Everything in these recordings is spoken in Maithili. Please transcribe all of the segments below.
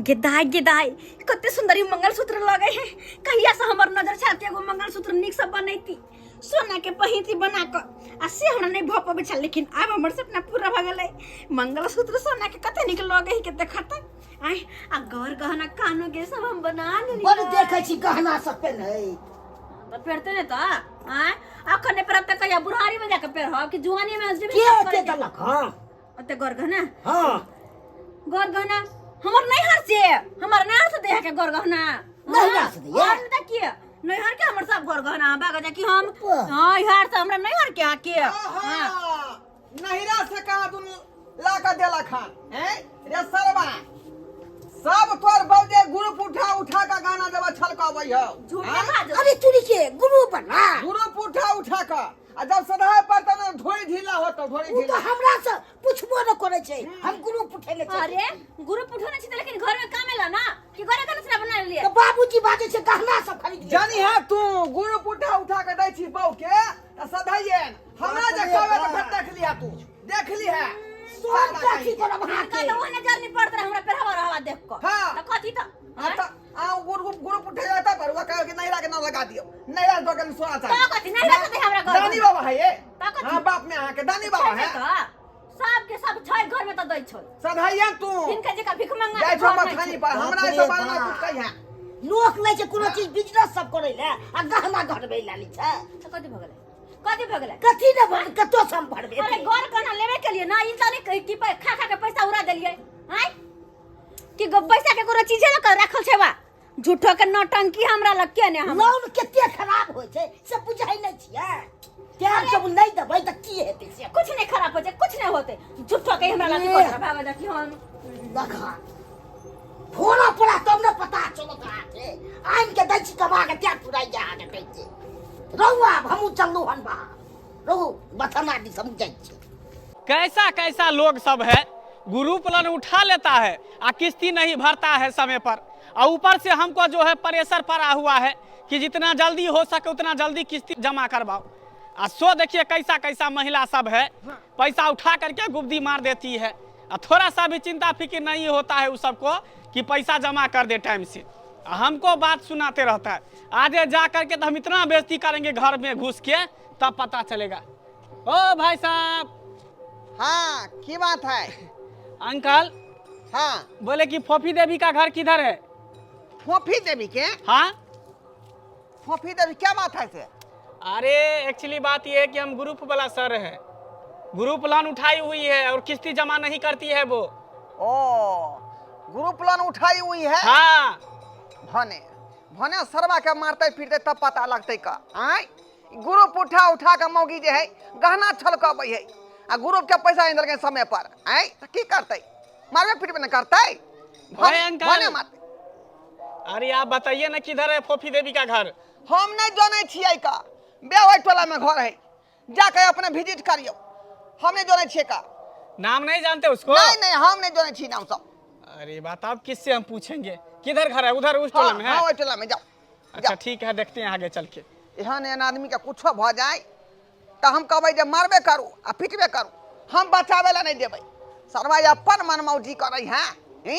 गेदाय गेदाय, कते सुंदर ई मंगलसूत्र लगे है। कहिया से हमर नजर छल कि एगो मंगलसूत्र नीक से बनैती, सोना के पहिनती बना क, आ से हमरा नहीं भ पबै छल, लेकिन आब हमर सपना पूरा भ गेलै। मंगलसूत्र सोना के कते नीक लगे है के देखत आय, आ गौर गहना कानो के सब हम बना लेली। बड़ देखै छी गहना सब पेन्है। तऽ पहिरते ने तऽ आय, अखन नहि पहिरब तऽ कहिया बुढ़ारी में जाके पहिरब कि जुआनी में जेबे के के देलक? हँ। ओते गौर गहना? हँ। गौर गहना हमर नैहर से, हमर नैहर से देह के गौर गहना। नैहर से दैया? और त के नैहर के हमर सब गौर गहना बाग जा कि हम वाह। हां, नैहर से हमरा नैहर के आ के। हाँ। नहिरा से कहाँ दुनू ला के देलक हन हैं रे सरवा? सब तोर बौजे ग्रुप उठा उठा के गाना देबा छलकबै हौ। झूठ हैं? ना बाजो। अरे चुरी के गुरु बना। ग्रुप उठा उठा के, आ जब सधाय पड़तौ ने ढोरी ढीला होतौ, ढोरी ओ तऽ ढीला। हमरा से पुछबो न करै छै, हम गुरु पुठेने छै। अरे गुरु पुठेने छी त लेकिन घर में काम एला ना कि घरे के दूसरा बना लिए? तऽ बाबूजी बाजै छै गहना सब खरीद ले। जानी है तू ग्रुप उठा उठा के दै छी बहू के तऽ सधाइए हमरा जे कहबै तऽ फेर देख लिहा, तू देख लिहा। सब कथी करब अहाँके? तऽ ओहने जरनी पड़त रहे हमरा पेरहवा रहवा देख कऽ। हाँ। तऽ कथी तऽ आ तऽ आ ग्रुप ग्रुप उठे जाता पर वो कहे कि नैरा के नाम लगा दियो, नैरा दो के सोना चाहिए। तो कथी नैरा के दे हमरा घर? दानी बाबा है ये। तो कथी? हाँ, बाप में अहाँ के दानी बाबा है। तऽ सब के सब छै घर में तऽ दै छै। सधाइया तू हिनका जेका भीख मंगा जाइ छौ घर नहि मथानी छै। पर हमरा बाप रे सब बारे में बाप। कुछ कही है। लोक लै छै कोनो चीज बिजनेस सब करै ले आ गहना घटबै ला लै छै। तऽ कथी भऽ गेलै? कथी भऽ गेलै? कथी ने भर कतो से हम भरबे? अरे घर कहना लेबे के लिए ना, ई तऽ नहीं कि खा खा के पैसा उड़ा देलियै आँय, कि पैसा के कोनो चीजे लऽ कऽ राखल छै बा। झूठो के नौटंकी हमरा लग के ने हम। लोन कते खराब होइ छै से बुझै नहि छियै। टाइम से नहि देबै तऽ की हेतै से? कुछ नहीं खराब होइ छै, कुछ नहीं होते। झूठो के हमरा लग ए। कर भागा देखी हम। देखा फोड़ा पड़ा तब ने पता चलत अहाँके। आनि के दै छी कमा के, त्याग पुराइ जा अहाँके कहै छी। रहू, आब हमहूँ चललहुँ हन बाहर। रहू बथना दिस, हमहूँ जाइ छी। कैसा कैसा लोग सब है, ग्रुप लोन उठा लेता है आ किस्ती नहीं भरता है समय पर, और ऊपर से हमको जो है प्रेशर पड़ा हुआ है कि जितना जल्दी हो सके उतना जल्दी किस्ती जमा करवाओ। आ सो देखिए कैसा कैसा महिला सब है, पैसा उठा करके गुब्दी मार देती है आ थोड़ा सा भी चिंता फिक्र नहीं होता है उस सबको कि पैसा जमा कर दे टाइम से। आ हमको बात सुनाते रहता है। आज जा करके तो हम इतना बेइज्जती करेंगे घर में घुस के, तब पता चलेगा। ओ भाई साहब। हाँ, की बात है? अंकल। हाँ। बोले कि फोफी देवी का घर किधर है? फोफी देवी के? हाँ। फोफी देवी, क्या बात है से? अरे एक्चुअली बात ये है कि हम ग्रुप वाला सर हैं, ग्रुप लोन उठाई हुई है और किस्ती जमा नहीं करती है वो। ओ ग्रुप लोन उठाई हुई है? हाँ। भने भने सरवा के मारते फिरते तब पता लगते का। आय ग्रुप उठा उठा के मौगी जे है गहना छलकबै है आ ग्रुप के पैसा नहीं देलकै समय पर। आय तऽ की करतै? मारबे पीटबे न करतै। ओए अंकल। भने मारतै। अरे आप बताइए ना किधर है फोफी देवी का घर? हम नहीं जानै छियै का, बेवई टोला में घर है, जाके अपने विजिट करियो। हम नहीं जानै छियै का। नाम नहीं जानते उसको? नहीं नहीं, हम नहीं जानै छी नाम सब। अरे बात आप किससे हम पूछेंगे? किधर घर है? उधर उस टोला में है? हाँ, ओहि टोला में जाओ। अच्छा। जाओ। ठीक है, देखते हैं आगे चल के। एहन एहन आदमी के कुछो भऽ जाय तऽ हम कहबै जे मारबे करू आ पिटबे करू, हम बचाबै लए नहि देबै। सरवा अपन मनमौजी करै है, ई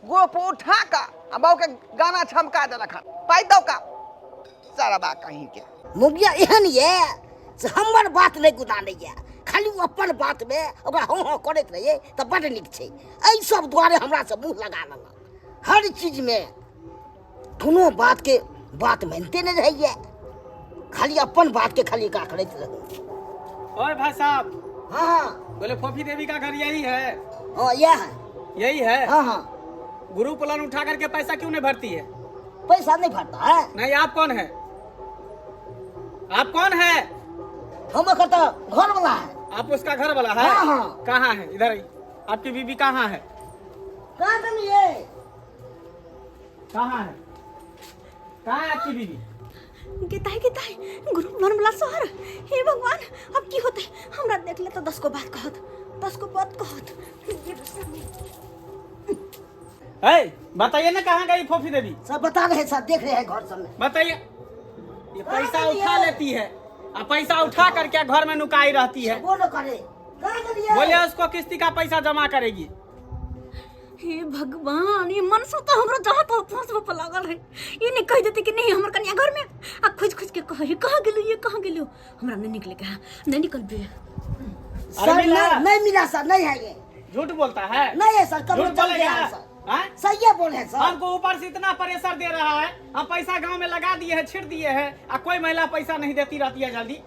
गोप उठा कऽ आ बहू के गाना छमका देलक हन। पाइ दौ का सरवा कहीं के। मुखिया एहन ये से हमर बात नहि गुदानैया, खाली ओ अपन बातमे ओकरा हँ हँ करैत रहियै तऽ बड्ड नीक छै। एहि सब दुआरे हमरासँ मुँह लगा लेलक हर चीजमे, कोनो बातके बात मानिते नहि रहैया, खाली अपन बातके खाली एकरा करैत रहू। ओए भाई साहब। हाँ हाँ। बोले फोफी देवी का घर यही है? हाँ यह है। यही है? हाँ हाँ। ग्रुप लोन उठा करके पैसा क्यों नहीं भरती है? पैसा नहीं भरता है। नहीं, आप कौन है? आप कौन है? हम ओकर तो घर वाला है। आप उसका घर वाला है? हाँ, हाँ। कहाँ है? इधर आई। आपकी बीबी कहाँ है? कहाँ तुम ये? कहाँ है? कहाँ है आपकी बीबी? गेताई गेताई, ग्रुप लोन वाला सर, हे भगवान, अब की होते? हमरा देख ले तो 10 को बात कहत, 10 को बात कहत। ए, बताइए ना कहाँ गई फोफी देवी? सब बता रहे हैं, सब देख रहे हैं घर सब में। बताइए, ये पैसा उठा लेती है और पैसा उठा करके घर में नुकाई रहती है। वो न करे। कहाँ गई है? बोले उसको किस्ती का पैसा जमा करेगी। हे भगवान, ये मनसो तो हमरो जहाँ तो फंसबो पर लागल है। ये नहीं कह देते कि नहीं हमर कन्या घर में आ खोज खोज के कहे कहाँ गेलू, ये कहाँ गेलू, हमरा नहीं निकले के है, नहीं निकलबे। सर, मिला? नहीं, नहीं मिला सर, नहीं है ये। झूठ बोलता है। नहीं है सर, कमरा झूठ चल बोलेगा? गया है सर। हाँ? सही है बोले सर। हमको ऊपर से इतना प्रेशर दे रहा है, हम पैसा गांव में लगा दिए हैं, छिड़ दिए हैं, आ कोई महिला पैसा नहीं देती रहती है जल्दी।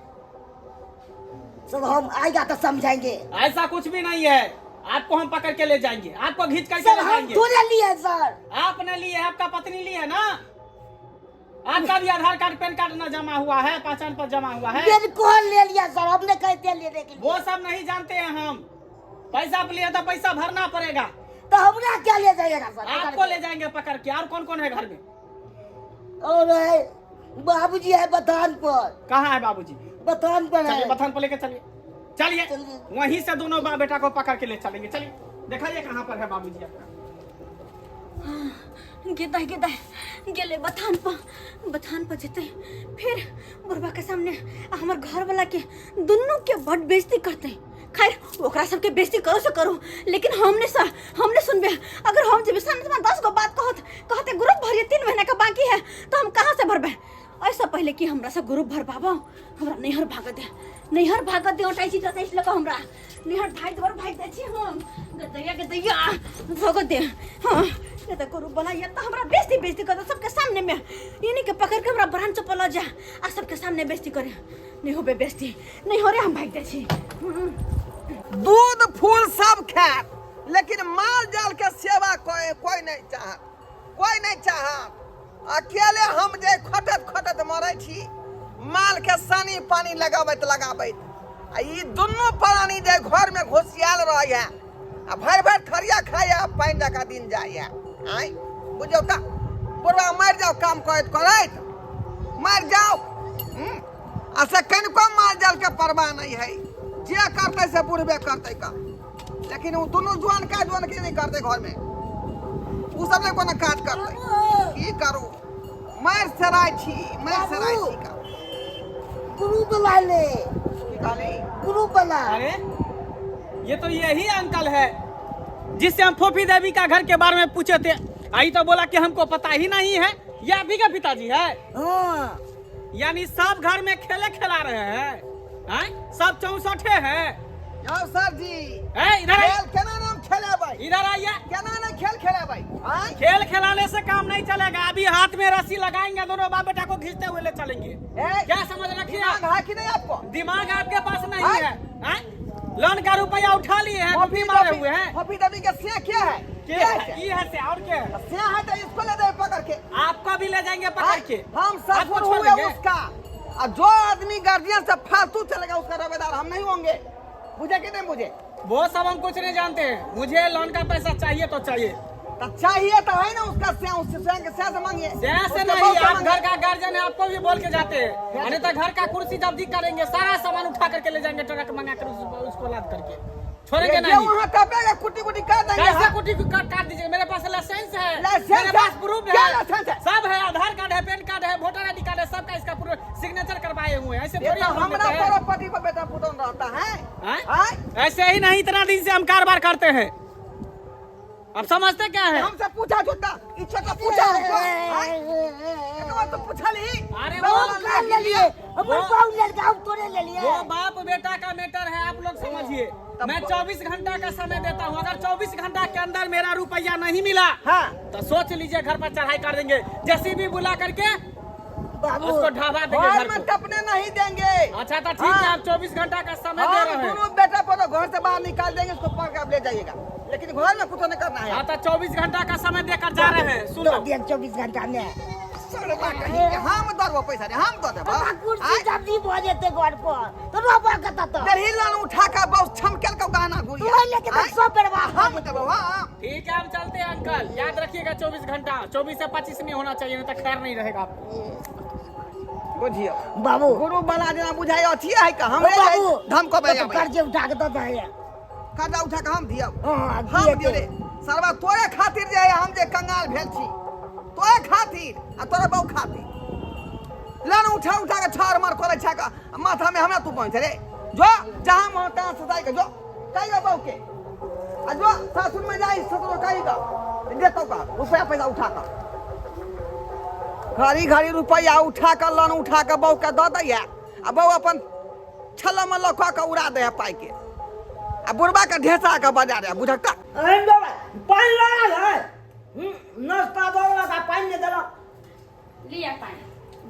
सर हम आएगा तो समझाएंगे। ऐसा कुछ भी नहीं है, आपको हम पकड़ के ले जाएंगे, आपको खींच करके सर ले हम जाएंगे। थोड़े लिए सर। आपने लिए, आपका पत्नी लिए ना, आपका भी आधार कार्ड पैन कार्ड ना जमा हुआ है, पहचान पत्र जमा हुआ है। बिल्कुल ले लिया सर, हमने कहते लेने के लिए। वो सब नहीं जानते हैं हम, पैसा लिए तो पैसा भरना पड़ेगा। तो हमरा क्या ले जाइएगा सर? आपको ले जाएंगे पकड़ के। और कौन कौन है घर में? और है बाबूजी है बथान पर। कहाँ है बाबूजी? बथान पर चलिए है। बथान पर लेके चलिए, चलिए चलिए। वहीं से दोनों बाप बेटा को पकड़ के ले चलेंगे। चलिए दिखाइए कहाँ पर है बाबूजी आपका। गेदा गेदा गेले बथान पर, बथान पर जेते फिर बुढ़वा के सामने आ हमर घर वाला के दुनू के बड बेइज्जती करते। खैर ओकरा सबके बेइज्जती करो से करो, लेकिन हमने हमने सुनबे। अगर हम जेबे सामने से 10 गो बात कहत कहते ग्रुप भरिए 3 महीना का बाकी है तो हम कहाँ से भरबे। ऐसा पहले कि हमरा से ग्रुप भरबाबो, हमरा नैहर भागत दे, नैहर भागत दे, ओटाई छी तटाई छी लगा हमरा नैहर भाग देबर भाग दे छी हम गदैया गदैया भागत दे। हाँ ये तो ग्रुप बना ये तो हमरा बेइज्जती बेइज्जती कर दे सबके सामने में, इन्हीं के पकड़ के हमरा ब्रांच पर ल जा आ सबके सामने बेइज्जती करे। नहीं होबे बेइज्जती, नहीं हो रे, हम भाग दे छी। दूध फूल सब खायत, लेकिन माल जाल के सेवा कोई कोई नहीं चाहत, कोई नहीं चाहत। अकेले हम जे खटत खटत मरै छी, माल के सानी पानी लगाबैत लगाबैत, आ ई दुनू प्राणी जे घर में घुसियाल रहै है आ भरि भरि थरिया खाइ है, पानि जकाँ दिन जाइ है। आँय बुझियौ तऽ बुढ़वा मरि जाओ काम करैत करैत मरि जाओ। आ से कनिको माल जाल के परवाह नहीं है, जे करतै से बुढ़बे करतै का, लेकिन ओ दुनू जुआन का जुआन के नहीं करतै घर में, उ सब नहि कोनो काज करतै। की करू, मारि सराय छी, मारि सराय छी का। गुरु बुला ले। की कहली? गुरु बुला। अरे ये तो यही अंकल है जिससे हम फोफी देवी का घर के बारे में पूछे थे, आई तो बोला कि हमको पता ही नहीं है। ये आप ही का पिताजी है? हाँ। यानी सब घर में खेले खिला रहे हैं, हैं? सब 64 हैं। यौ सर जी, ए, इधर आइए। खेल केना नाम खेलेबै? इधर आइए। केना नहीं खेल खेलेबै? आँय? खेल खिलाने से काम नहीं चलेगा, अभी हाथ में रस्सी लगाएंगे, दोनों बाप बेटा को खींचते हुए ले चलेंगे। ए, क्या समझ रखिए? दिमाग है कि नहीं आपको? दिमाग आपके पास नहीं आँय? है, आँय? लोन का रुपया उठा लिए हैं, कॉफी कॉफी मारे हुए हैं। कॉफी देवी के से क्या है? के क्या है? है? ये है से और क्या है? से है तो इसको ले जाए पकड़ के। आपका भी ले जाएंगे पकड़ के। हम आपको ससुर छोड़ हुए देंगे? उसका, और जो आदमी गार्जियन से फालतू चलेगा उसका रवेदार हम नहीं होंगे। बुझे कि नहीं बुझे? वो सब हम कुछ नहीं जानते हैं, मुझे लोन का पैसा चाहिए तो चाहिए। तो चाहिए तो है ना उसका से, उससे से के से मांगिए। जैसे उसके नहीं, बहुत आप मांगिए। घर का गार्जियन है, आपको भी बोल के जाते हैं, अरे तो घर का कुर्सी जब्ती करेंगे, सारा सामान उठा करके ले जाएंगे, ट्रक मंगा कर उसको लाद करके छोड़ेंगे ये नहीं। जो वहाँ टपेगा कुटी कुटी काट देंगे। कैसे हाँ। कुटी काट दीजिए? मेरे पास लाइसेंस है, लाइसेंस मेरे है? पास प्रूफ क्या है, लाइसेंस है? सब है, आधार कार्ड है, पैन कार्ड है, वोटर आईडी कार्ड है, सबका इसका प्रूफ सिग्नेचर करवाए हुए हैं। ऐसे ये थोड़ी तो हम हमरा देते हैं। करोड़पति पर बेटा पुतौन रहता है। हैं? हाँ? ऐसे ही नहीं, इतना दिन से हम कारोबार करते हैं, अब समझते क्या है? हमसे पूछा छोटा, ई छोटा पूछा हमको, हाँ? एक बार तो पूछा ली। अरे सब वो वाला कौन ले लिए? अपन कौन ले लिया? हम तोरे ले लिए। वो बाप बेटा का मैटर है, आप लोग समझिए। मैं 24 घंटा का समय देता हूँ, अगर 24 घंटा के अंदर मेरा रुपया नहीं मिला, हाँ। तो सोच लीजिए घर पर चढ़ाई कर देंगे, जेसीबी बुला करके बाबू उसको ढाबा देंगे घर घर में को। टपने नहीं देंगे। अच्छा तो ठीक है, हाँ। आप 24 घंटा का समय दे हम रहे हैं। दोनों बेटा पर घर से बाहर निकाल देंगे, उसको पकड़ के आप ले जाइएगा, लेकिन घर में कुछ नहीं करना है। हाँ तो 24 घंटा का समय देकर जा रहे हैं, सुनो। दो दिन 24 घंटा में। सरवा कहीं के, हम दरबो पैसा रे, हम दऽ देबो। बाबा कुर्सी आँय? जब्दी भऽ जेतै घर पर तो रहबो कतऽ तऽ? दही लान उठा के बहुत छमकेल के गहना गुड़िया। तू लेके तऽ आँय? सब बर्बाद हम देबो, हाँ। ठीक है, हम चलते हैं अंकल, याद रखिएगा 24 घंटा, 24 से 25 नहीं होना चाहिए, नहीं तो खैर नहीं रहेगा आपको। बुझियौ बाबू गुरु बला जेना बुझाइ अथिए है का ओ हमरे बाबू धमकबै तो आबै। कर्जे उठा के दऽ दे। कर्जा उठा के हम दियौ। हाँ, हम दिए दियौ रे। सरवा तोरे खातिर जे है हम जे कंगाल भेल छी, तोरे खातिर आ तोरे बहू खातिर। लन उठा उठा के छाड़ मार करै छै का माथा में हमरा तू पहुंच रे। जो जहां मोह तहां सताई के जो कहियो बहू के। आ जो सासुर में जाई ससुर कही का देतो का रुपया पैसा उठा का घड़ी घड़ी रुपया उठा का लोन उठा का बहू के दऽ दैया आ बहू अपन छल मल कऽ के उड़ा दै है पाइ के आ बुढ़बा के ढेसा के बजा रहे बुझक तऽ अरे बाबा पानि लड़ल है नाश्ता दऽ देलक आ पानि नहि देलक लिअ पानि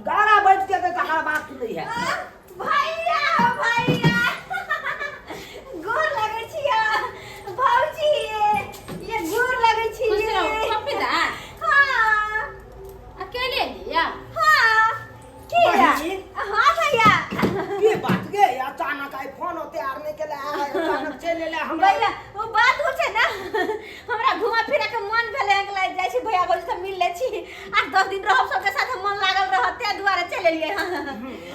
गारा बैठ के तऽ तकर बात सुनै है भैया भैया गोर लगै छियै भौजी ये गोर लगै खुश छियै रहू पपीता हाँ अकेले लिअ हाँ किया बहिन। हाँ भैया की बात गे अचानक आइ फोन होते आर नहि केले आइ अचानक चलि एले हमरा भैया वो बात हो छै ना हमरा घुमा फिरा के मन भेलै अगला जाइ छी भैया भौजी सब मिल लै छी 8-10 दिन रहब सबके साथ मन लागल रहत ताहि दुआरे चलि एलियै हाँ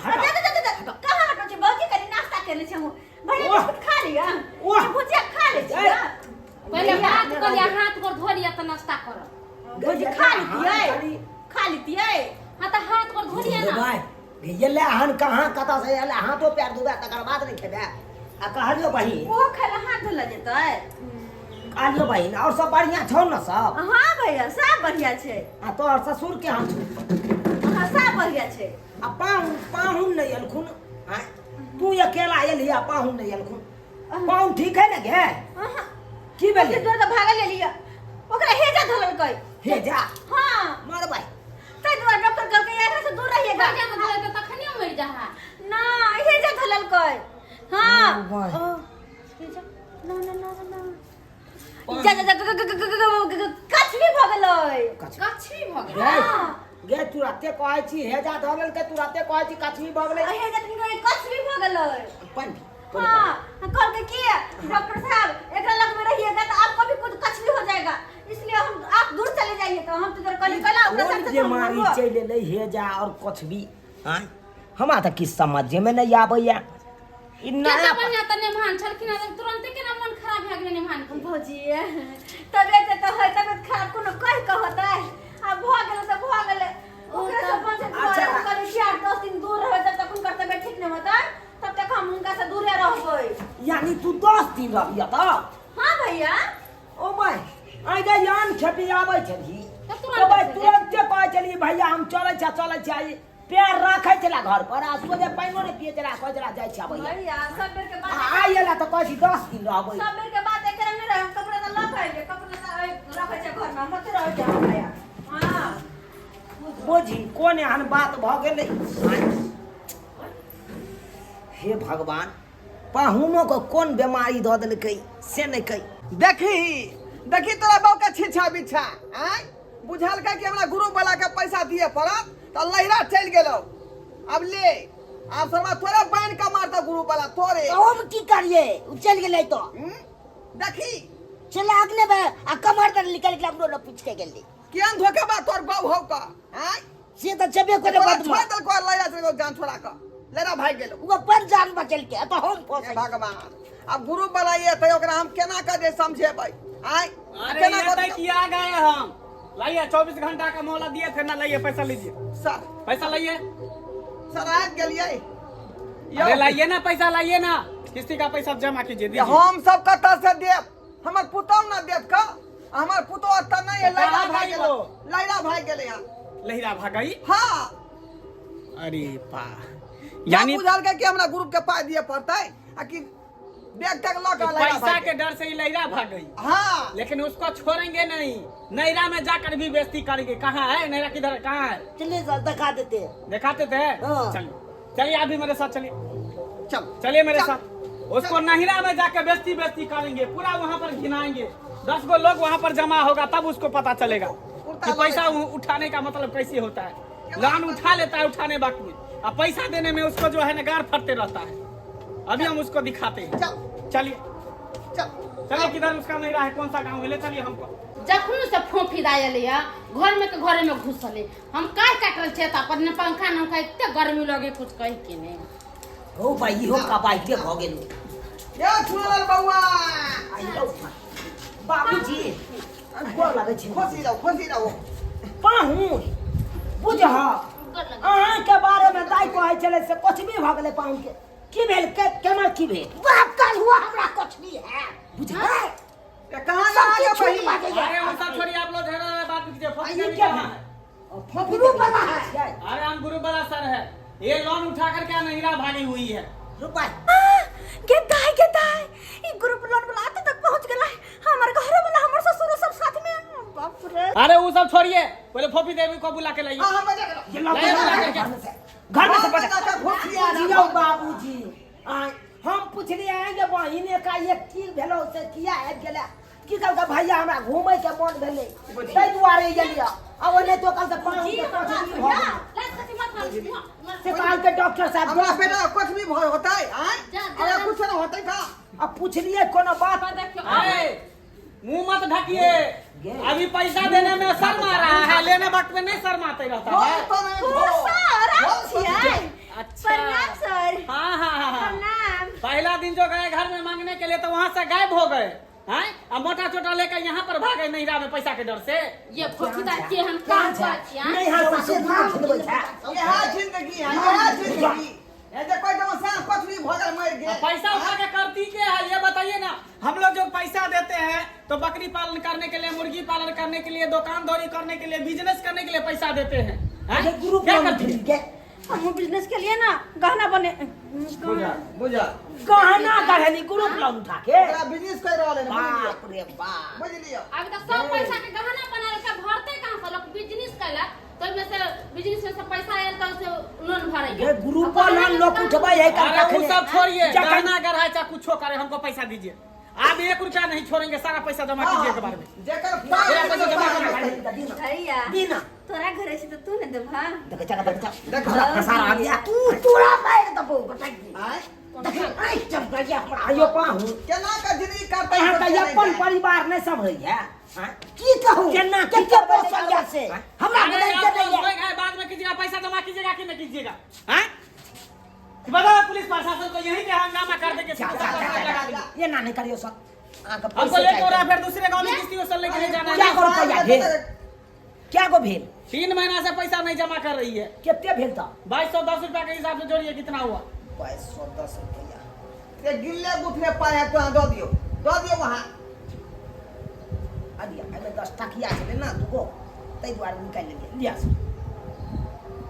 हटाओ। जा जा जा जा कहाँ हटो छी भौजी कनि नाश्ता केने छी हम भैया ओह। बिस्कुट खा लिअ ओह। भुजिया खा लै छी ए। पहिले बात कऽ लिअ हाथ गोर धो लिअ तऽ नाश्ता करब भौजी खा लितियै खा लितियै हाँ तऽ हाथ गोर धो लिअ ना भाई एलै हन कहाँ कतऽ से एलै हाथो पैर धोबे तकर बाद नहि खेबै आ कहलियो बहिन ओहो खाय लए हाथ धोला जेतै कहलियो बहिन और सब बढ़िया छौ ने सब हाँ भैया सब बढ़िया छै आ तोहर ससुर केहन छौ हाँ सब बढ़िया छै आ पाहुन पाहुन नहि एलखुन आँय तू अकेला एलही आ पाहुन नहि एलखुन पाहुन ठीक है ने गे अहाँ की भेलै दूर तऽ भागल एलियै ओकरा हेजा धरलकै हे जा हाँ मरबै ताहि दुआरे डॉक्टर कहलकै एकरा से दूर रहिएगा हेजा तऽ धरलकै तखने मरि जाहा ना हेजा धरलकै हाँ ओ भाई। ओ, हेजा ना ना ना ना जा जा जा ग- ग- ग- ग- ग- ग- ग- कछुई भऽ गेलै कछुई भऽ गेलै गे गे तुरते कहै छी हेजा धऽ लेलकै तुरते कहै छी कछुई भऽ गेलै हेजा तऽ कछुई भऽ गेलै पानि पी, पहिले हाँ कहलकै कि डॉक्टर साहब एकरा लग में रहिएगा तो आपको भी कुछ कछुई हो जाएगा इसलिए हम आप दूर चले जाइए तो हम तो कहली कहला ओकरा कोन साथ से हम बीमारी मरबो। चलि एलै हेजा और कछुई आँय हमरा तऽ किछु समझेमे नहि आबैया ई केना नया बढ़िया तऽ नेमान छलखिन हँ तुरन्ते केना मन खराब भए गेलै नेमान के भौजी तबियत तऽ है तबियत खराब कोनो कहि कऽ होतै आ भऽ गेलै तऽ भऽ गेलै ओकरा से बचे दुआरे अच्छा। हम कहली कि 8-10 दिन दूर रहबै जब तक हुनकर तबियत ठीक नहि होतै तब तक हम हुनका से दूरे रहबै यानी तू 10 दिन रहबिह तऽ हाँ भैया ओ my आइ गे आन खेपी आबै छलही तऽ तुरन्त तऽ भाइ चलि तुरन्ते कहै छलही भैया हम चलै छी चलै छी आइ पैर राखै छला घर पर आ सोझे पानिओ नहि पियै छला कहै छला जाइ छी आबैया भैया सब बेर के आ बात आइ एला तऽ कहै छी 10 दिन रहबै सब बेर के बात एकरा नहि रहै हम कपड़ा तऽ लऽ के अइलियै कपड़ा तऽ रखै छै घरमे हम ओतै रहै छै भैया हाँ बुझी कोन एहन बात भऽ गेलै हे भगवान पाहुनोके कोन बेमारी दऽ देलकै से नहि कहि देखी देखी तोरा बहू के छिछा बिछा आँय बुझलकै कि हमरा गुरु वाला के पैसा दिए पड़त तऽ लहिरा चलि गेलौ अब ले आब सरवा तोरे बान्हि के मारतौ गुरु वाला तोरे हम की करिए उ चलि गेलै तऽ हम्म? देखी चला अगले बे आ कमर तर निकल के हमरो लग पूछ के गेलै केहन धोखेबाज तोर बहू हौ का आँय से तऽ छेबे करे तोरा बदमाश छोड़ि देलकौ आ लहिरा चलि गेलौ जान छोड़ा कऽ लहिरा भागि गेलौ उ अपन जान बचेलकै तऽ हम हे फंसै भगवान अब गुरु वाला ये तऽ ओकरा हम केना कऽ जे समझेबै आँय अरे केना ये कऽ तय किया गए हम लाइए 24 घंटा का मोहलत दिए थे ना लाइए पैसा लीजिए सर पैसा लाइए सर आबि गेलियै यौ, अरे लाइए ना पैसा लाइए ना किस्ती का पैसा जमा कीजिए दीजिए हम सब कतऽ से देब हमर पुतहु ना देत का हमर पुतहु एतऽ नहीं है तो लैला कहाँ भाग भाई गेलै वो? लैला भाग गेलै हन लहिरा भागई हाँ अरे बा यानी यानी बुझलकै कि हमरा ग्रुप के पाइ दिए पड़तै आ कि बैग तक लऽ कऽ लैला पैसा भाग के डर से ही लहिरा भाग गई हाँ लेकिन उसको छोड़ेंगे नहीं नैरा में जाकर भी बेइज्जती करेंगे कहाँ है नैरा किधर है कहाँ है चलिए सर दिखा देते हैं दिखाते थे हाँ। चलिए चलिए आप भी मेरे साथ चलिए चल चलिए मेरे चल। साथ उसको नहिरा में जाकर बेइज्जती बेइज्जती करेंगे पूरा वहाँ पर घिनाएंगे 10 गो लोग वहाँ पर जमा होगा तब उसको पता चलेगा कि पैसा उठाने का मतलब कैसे होता है। लोन उठा लेता है उठाने वक्त में और पैसा देने में उसको जो है ना गार फटते रहता है। अभी हम उसको दिखाते हैं। चल। चलिए। चल। चलिए, किधर उसका नहिरा है, कौन सा गाँव है, ले चलिए हमको। जखन से फोफी दाय एलै घर में के घरे में घुसले हम काय काटल छै तऽ अपन ने पंखा ने उखा एते गर्मी लगे कुछ कहि के नहि। हो भाई इहो कबाइते भऽ गेल। यौ छुड़ल बौआ। आइ यौ बाबूजी गोर लगै छी। खुशी रहू, खुशी रहू। पाहुन बुझह अहाँके बारेमे दाइ कहै छलै से कुछ भी भऽ गेलै पाहुन के की भेल केना की भेल? बाप काल हुआ हमरा कुछ भी है। बुझलै। के कहाँ सब लगा के किछु बहिन बाजैया। अरे वो सब छोड़िए, आप लोग झगड़ा वाला बात कीजिए। फोफी ये देवी क्या कहाँ है? है? ग्रुप वाला है। अरे हम गुरु वाला सर है, ये लोन उठा करके नहिरा भागी हुई है। रुपा गे दाई, गे दाई, ई ग्रुप लोन वाला एते तक पहुंच गेला है। हमर घर वाला, हमर ससुर सब साथ में, बाप रे। अरे वो सब छोड़िए, पहले फोफी देवी को बुला के लाइए। हाँ, हम बजा के ये लाओ, लाइए, घर बुला में करके। से, घर में से हाँ, बजा। बजा के घुसिया ना। जियो बाबूजी, आय हम पुछलियै जे बहिन एकाएक की भेलौ से किया आबि गेलै? की कहलकै भैया हमरा घूमै के मन भेलै ताहि दुआरे एलियै। आ ओने तो कहलकै पाहुन के कचरी भऽ गेलै। से कहलकै डॉक्टर साहब हमरा बेटा कुछ भी भऽ होतै आँय? जा, जा। अरे कुछ न होतै का? आ पुछलियै कोनो बात। अरे मुंह मत ढकिए, अभी पैसा देने में शर्म आ रहा है, लेने वक्त में नहीं शर्माते रहता है। तो नहीं ओ धो। सर, आप धो, छियै? अच्छा। प्रणाम सर। हाँ हाँ हाँ हाँ। प्रणाम। पहला दिन जो गए घर में मांगने के लिए तो वहाँ से गायब हो गए हैं, अब मोटा छोटा लेकर यहाँ पर भागे नहिरा में पैसा के डर से। ये फोफीदा के हम काम छियै? नहि हर सासु खिलबै छै। इएह जिंदगी है, इएह जिंदगी। ये जे कोई जमा से कुछ भी भऽ गेल मरि गेल। अब पैसा उठा के करती क्या है ये बताइए ना। हम लोग जो पैसा देते हैं तो बकरी पालन करने के लिए, मुर्गी पालन करने के लिए, दुकान दौरी करने के लिए, बिजनेस करने के लिए पैसा देते हैं, हैं? ग्रुप क्या लोन करती है? के हम बिजनेस के लिए ना गहना बने। बुझा बुझा। गहना गढ़ेली ग्रुप लोन उठा के। ओकरा बिजनेस कर रहल है ने, बुझि लियौ। बाप रे बाप। बुझि लियौ। अभी तक सब पैसा के गहना बना के भरते कहाँ से? लोग बिजनेस कैलक तो ओहिमे से बिजनेस में से पैसा आयल तऽ से लोन भरै। ये ग्रुप लोन लोग उठबै है। अरे वो सब छोड़िए, जखन- गहना गढ़ा चाहे कुछो करे, हमको पैसा दीजिए। आप एक रुपया नहीं छोड़ेंगे, सारा पैसा जमा कीजिए एक बार में। जेकर मेरा पैसा जमा करो। भैया, दीना। तोरा घरे से तो तू ने देबा। देख जगह देख देख। तोरा फसार आ गया तू, तोरा मार दबो गोटकी। आँय? देख आइ चमक गया हमरा। आयो पाहु, केना के जिंदगी काटतै? अहाँ के अपन परिवार नहीं संभलै है। हाँ? की कहू? केना की कते करबै? पोसल या से हमरा अरे बदलते आप नहीं लोग है। गए, बाद में कीजिएगा, पैसा जमा कीजिएगा कि नहीं कीजिएगा? हैं? बताओ, पुलिस प्रशासन को यहीं पे हंगामा कर देंगे। जा, जा, जा, जा, जा। ये ना नहीं करियो सर, अहाँके हमको पैसे लेके हो रहा है चाही। फिर दूसरे गांव में किस्ती वसूलने के लिए जाना क्या है। करो रुपया भेल? क्या गो भेल? 3 महीना से पैसा नहीं जमा कर रही है। कते भेल तऽ? 2210 रुपया के हिसाब से जोड़िए, कितना हुआ? 2210 रुपया। से गिल्ले गुथले पाय है तो दऽ दियौ, दऽ दियौ वहाँ। अलिया, एहिमे 10 टकिया छलै ने दूगो, ताहि दुआरे निकालि लेलियै। लिया सर।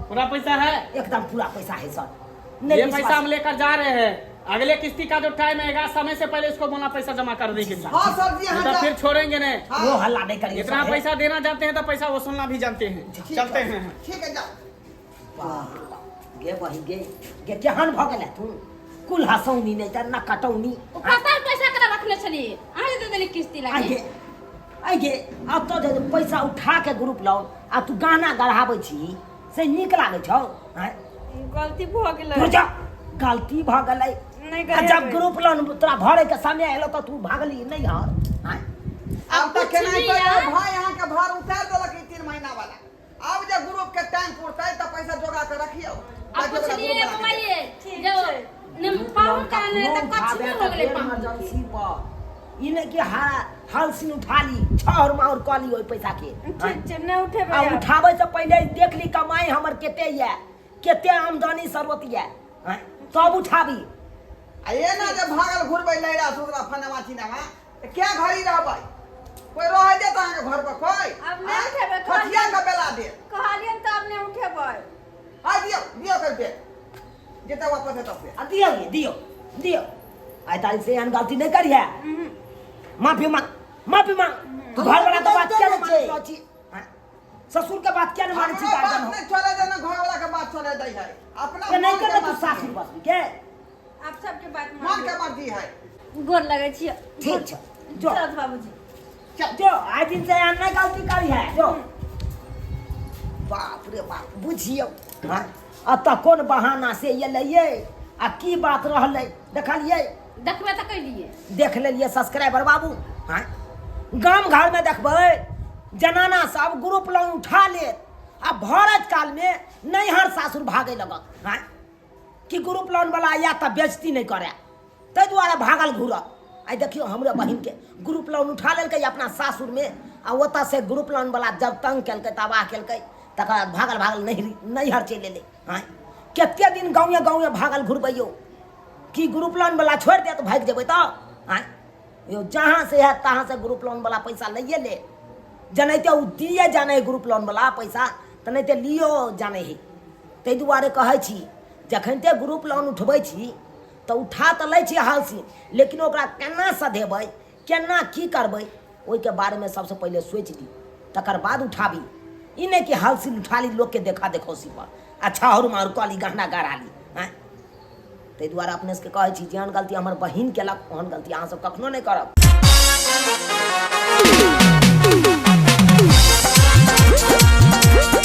पूरा पैसा है? एकदम पूरा पैसा है सर। ये विश्वास- पैसा हम लेकर जा रहे हैं, अगले किस्ती का जो टाइम आएगा, समय से पहले इसको बोलना पैसा जमा कर देंगे। हाँ सर जी, नहीं हाँ। तो फिर छोड़ेंगे नहीं। हाँ। वो हल्ला नहीं करिए इतना सर। पैसा देना जानते हैं तो पैसा वसूलना भी जानते हैं। ठीक चलते है, हैं। ठीक है, जाओ। बाप रे बाप। गे बहिन गे, गे केहन भऽ गेलै तू? कुल हसौनी नहि तऽ न कटौनी। ओ कतऽ पैसा करा रखने छलियै? अहाँ जे दे देली किस्ती आइ लागे। गे, आइ गे, आब तऽ जे पैसा उठा के ग्रुप लोन आ तू गहना गढ़ाबै छी से नीक लागै छौ? आँय? गलती भऽ गेलै। रुक जा, गलती भऽ गेलै। नहि आ जब गढ़ेबै। ग्रुप लोन तोरा भरे के समय एलो तऽ तू भागली नहीं हर? आँय? आब तऽ केना पुछली कहियो यार। भाय अहाँके भार उतारि देलक ई 3 महीना वाला। आब जे ग्रुप के टाइम पुरतै तऽ पैसा जोगा के रखियौ। आ ताकि ओकरा पुछलियै ग्रुप बना के बौआये ठीक जे छै। ने पाहुन का ने तऽ कछुए हो गेलै पाहुन। इमरजेंसी पर ई नहि कि हाल सिन उठा ली, छहर माउर कऽ ली ओहि पैसा के। ठीक छै, नहि उठेबै आ आब। उठाबै से पहिले देख ली कमाई हमर कते यऽ, कते आमदनी स्रोत यऽ, आँय? तब उठाबी। आ एना जे भागल घुरबै लैरा सुगरा फनेवा चिनेवा तऽ क्या घड़ी रहबै? कोई रहै देत अहाँके घर पर कोई? आब नहि उठेबै, खटिया के बेला देत। कहलियनि तऽ आब नहि उठेबै। हाँ, दियौ, दियौ कर दे, जेते वापस हेतौ से। आ दियौ ये, दियौ, दियौ। आइ तारीख से एहन गलती नहि करिहे। माफी मांग, माफी मांग। तू घर वाला के बात किया नहीं मानैत रहै छी? आँय? ससुर के बात किया नहीं मानै छी? हमरो गार्जियन बात हो नहि चले दे ने, घर वाला के बात चले दै है अपना। के नहीं मन के करबै तू मर्जी सासुर है। बसबी के। आप सबके बात मन मान के मर्जी है। गोर लगै छी। ठीक छै, जो। चलत बाबूजी। जो, आइ दिन से एहन नहि गलती करी है, जो। बाप रे बाप, बुझियौ। हाँ, एतऽ कोन बहाना से एलैयै आ की बात रहलै, देखलियै? देखबे तऽ कैलियै। देख लेलियै सब्सक्राइबर बाबू। हाँ, गाम घरमे देखबै जनाना सब ग्रुप लोन उठा लेत आ भरत कालमे नैहर सासुर भागै लगत। हाँ, कि ग्रुप लोन वाला या तऽ बेजती नहि करए, ताहि दुआरे भागल घूरत। आइ देखियौ, हमरे बहिनके ग्रुप लोन उठा लेलकै अपना सासुरमे आ ओतऽ से ग्रुप लोन वाला जब तंग केलकै, तबाह केलकै, तकर बाद भागल भागल नैहर नैहर चलि एलै। आँय, कते दिन गाँवे गाँवे भागल घुरबै यौ? कि ग्रुप लोन वाला छोड़ि देत, भागि जेबै तऽ? आँय? यौ जहाँ से हैत तहाँ से ग्रुप लोनवला पैसा लैए ले। जनाहिते ओ दिए जानै हइ ग्रुप लोनवला पैसा, तेनाहिते लियो जानै हइ। ताहि दुआरे कहै छी, जखनिते ग्रुप लोन उठबै छी तऽ उठा तऽ लै छी हाउसिंग, लेकिन ओकरा केना सधेबै, केना की करबै, ओहिके बारेमे सबसँ पहिले सोचि ली, तकर बाद उठाबी। ई नहि कि हाउसिंग उठा ली लोकके देखा देखौसीपर आ छाहर माहौर कऽ ली, गहना गड़ा ली। आँय, ताहि दुआरे अपने सबके कहै छी, जेहन गलती हमर बहिन केलक ओहन गलती अहाँसब कखनो नहि करब।